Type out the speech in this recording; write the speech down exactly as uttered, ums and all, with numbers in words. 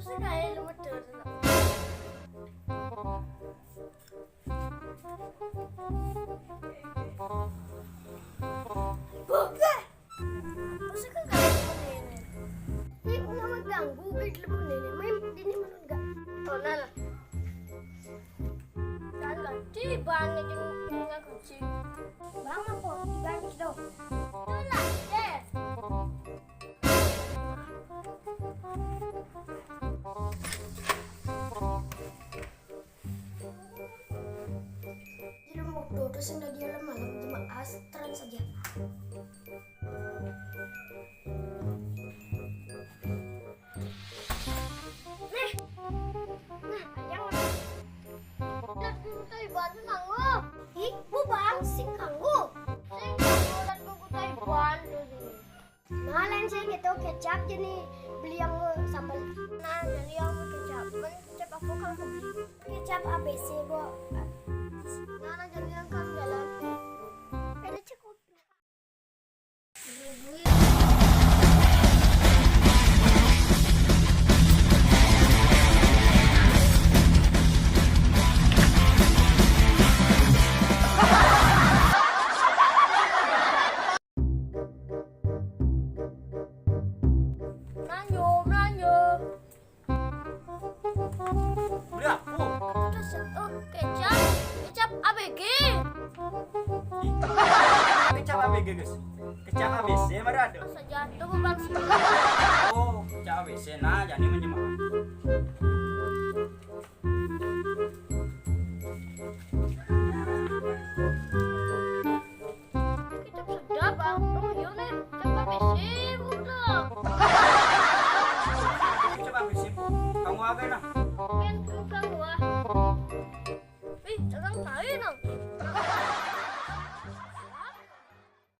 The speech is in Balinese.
Terus kayak lu medhot. Buka. Terus kan kayak lu ngene. Ini mau ganggu, kayak lu ngene. Main ini menurut gak? Tonal. Kan gak di ban ini, ini gak kunci. Bang, apa? Di ban dong. Tonal, deh. Di rumah dodo sing dadi alam malam cuma astran saja. Nih. Nah, yang lagi kita ibaratnya kanggo. Ih, bu bang sing kanggo. Sing kanggo lagi kita ibaratnya. Nah, lain sing gitu kecap jadi beli yang sambal. Nah, jadi yang kecap, beli kecap aku kan beli. Kecap A B C, bu. Nah, nah, jadi yang kan jalan. Ada cukup. Melanjo, melanjo. Beli apa? Terus, oh, kecap, kecap A B G. Ih, kecap A B G, guys. Kecap A B C, mana ada? Saja, tunggu bang. Oh, kecap A B C. Nah, jadi menyemak. Kecap sedap, bang. Oh, iya, nih. Coba bisi, udah. Coba bisi. Kamu apa, nah?